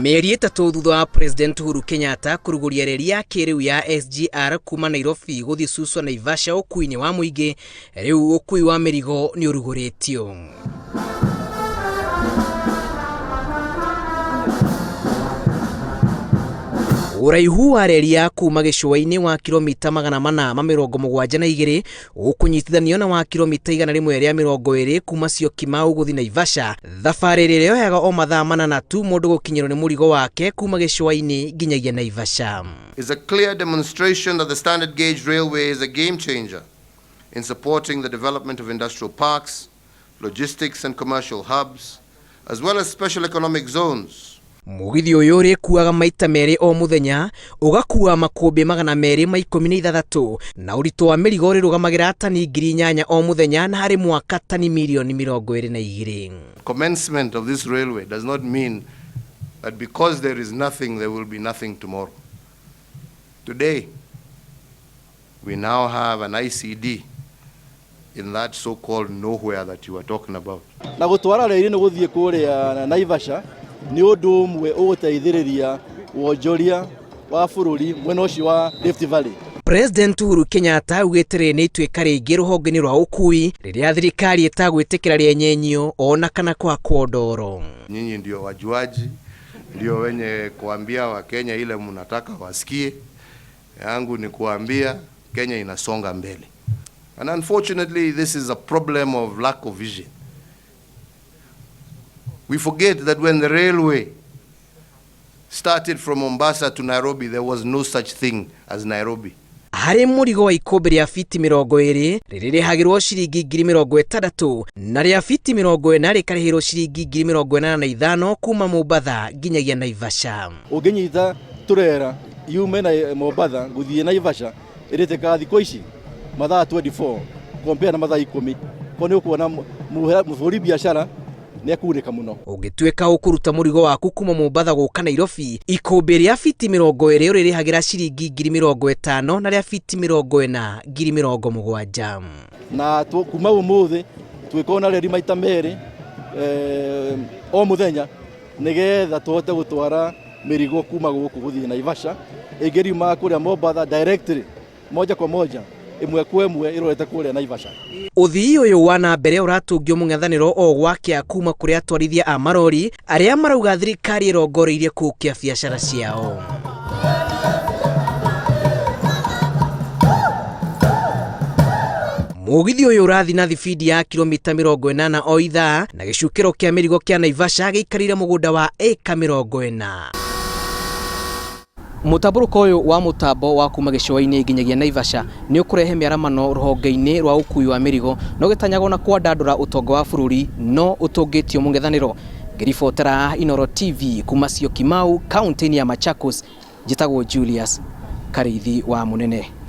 Mĩeri 3 thutha wa President Uhuru Kenyatta kũrugũria reri ya kĩrĩu ya SGR kuma Nairobi gũthiĩ Suswa Naivasha ũkuui-inĩ wa mũingĩ, rĩu ũkuui wa mĩrigo nĩ ũrugũrĩtio. Ũraihu wa reri ya kuma gĩcũa-inĩ wa kilomita 472 ũkũnyitithanio na wa kilomita 120 kuma Syokimau gũthiĩ Naivasha, thabarĩ ĩrĩa yoyaga o mathaa 8 tu mũndũ gũkinyĩrwo nĩ mũrigo wake kuma gĩcũa-inĩ nginyagia Naivasha. Is a clear demonstration that the standard gauge railway is a game changer in supporting the development of industrial parks, logistics and commercial hubs, as well as special economic zones. Mũgithi ũyũ ũrĩkuaga maita 2 o mũthenya, ũgakua makũmbĩ 216 na ũritũ wa mĩrigo ũrĩrũgamagĩra tani 8,000 o mũthenya na harĩ mwaka tani mirioni 22. Commencement of this railway does not mean that because there is nothing, there will be nothing tomorrow. Today, we now have an ICD in that so-called nowhere that you are talking about. Na gũtwara reri nĩ gũthiĩ kũrĩa Naivasha nĩ ũndũ ũmwe ũgũteithĩrĩria wonjoria wa bũrũri mwena ũcio wa Rift Valley. President Uhuru Kenyatta augĩte rĩrĩ nĩ ituĩka rĩngĩ rũhonge-inĩ rwa ũkui rĩrĩa thirikari ĩtagwĩtĩkĩra rĩenyenyio ona kana kwakwo ndoro. Nyinyi ndio wajuaji, ndio wenye kuambia Wakenya ile mnataka wasikie. Yangu ni kuambia Kenya inasonga mbele. And unfortunately this is a problem of lack of vision. We forget that when the railway started from Mombasa to Nairobi, there was no such thing as Nairobi. Harĩ mũrigo wa ikũmbĩ rĩa fiti 20 rĩrĩ rĩhagĩrwo ciringi 60,000 na rĩa fiti 40 rĩkarĩhĩrwo ciringi 85,000 kuma Mombatha nginyagia Naivasha. Ũngĩnyita turera yume na Mombatha gũthiĩ Naivasha ĩrĩtĩkaga thikũ ici mathaa 24 compare na mathaa 10, ko nĩ ũkuona mũhũri biacara nĩ ekunĩka mũno. Ũngĩtuĩka ũkũruta mũrigo waku kuma Mombatha gũka Nairobi, ikũmbĩ rĩa fiti 20 ũrĩrĩhagĩra ciringi 50,000 na rĩa fiti 40 70,000. Na kuma ũmũthĩ twĩkorwo na reri maita 2 o mũthenya nĩgetha tũhote gũtwara mĩrigo kuma gũkũ gũthiĩ Naivasha ĩngĩriuma kũrĩa Mombatha directly moja kwa moja ĩmwe kwa ĩmwe ĩrorete kũrĩa Naivasha. Ũthii ũyũ wa na mbere ũratũngio mũng'ethanĩro o gwakĩa kuma kũrĩ atwarithia a marori arĩa marauga thirikari ĩrongoreirie kũũkia biacara ciao. Mũgithi ũyũ ũrathiĩ na thibindi ya kilomita 80 o ithaa na gĩcukĩro kĩa mĩrigo kĩa Naivasha gĩikarĩire mũgũnda wa ĩka 40. Mũtambũrũko ũyũ wa mũtambo wa kuma gĩcũa-inĩ nginyagia Naivasha nĩ ũkũrehe mĩaramano rũhonge-inĩ rwa ũkui wa mĩrigo no gĩtanyagwo na kwandandũra ũtonga wa bũrũri no ũtũngĩtio mũng'ethanĩro. Ngĩribotera Inooro TV kuma Syokimau kaunti-inĩ ya Machakos, njĩtagwo Julius Karĩithi wa Mũnene.